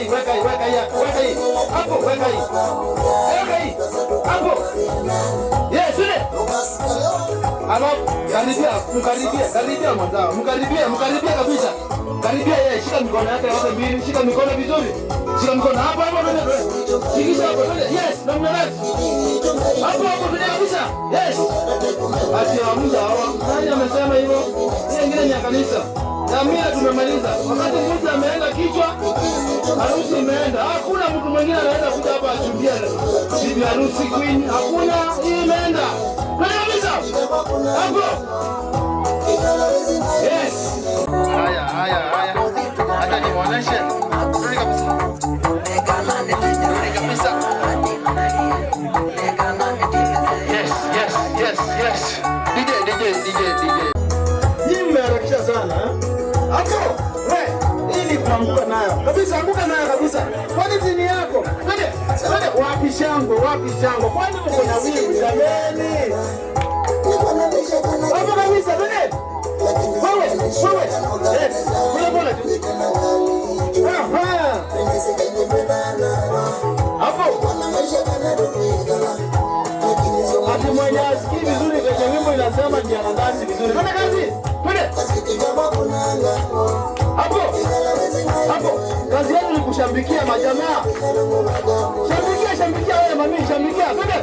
Weka hii. Weka hii. Hapo, weka hii. Weka hii. Hapo. Yes, ile. Alafu Karibia, mkaribie, karibia mwenzao. Mkaribie, mkaribie kabisa. Karibia yeye, shika mikono yake yote mbili, shika mikono vizuri. Shika mikono hapo hapo, twende twende. Shikisha hapo, twende. Yes, namna gani? Hapo hapo twende kabisa. Yes. Ati hamza hawa. Nani amesema hivyo? Ile ingine ni ya kanisa. Na mila tumemaliza. Wakati mbuzi ameenda kichwa, harusi imeenda. Hakuna mtu mwingine anaweza kuja hapa achumbie bibi harusi queen. Hakuna, hii imeenda. Twende kabisa. Hapo. Yes. Haya, haya, haya. Acha nimuoneshe. Twende kabisa. Twende kabisa. Yes. DJ, DJ, DJ, DJ. Nyinyi mmeharakisha sana, eh? Hapo, we, hii ni kuanguka nayo. Kabisa, anguka nayo kabisa. Kwani zini yako? Twende, twende. Wapi shangwe, wapi shangwe? Kwani mko na wivu jameni? Hapo kabisa, twende. Wewe, wewe. Yes, pole pole tu. Aha. Hapo. Ati mwenye asikii vizuri kwenye wimbo inasema ndiye anadansi vizuri. Twende kazi. Twende. Hapo. Hapo. Kazi yenu ni kushambikia majamaa. Shambikia, shambikia wewe mami, shambikia. Twende.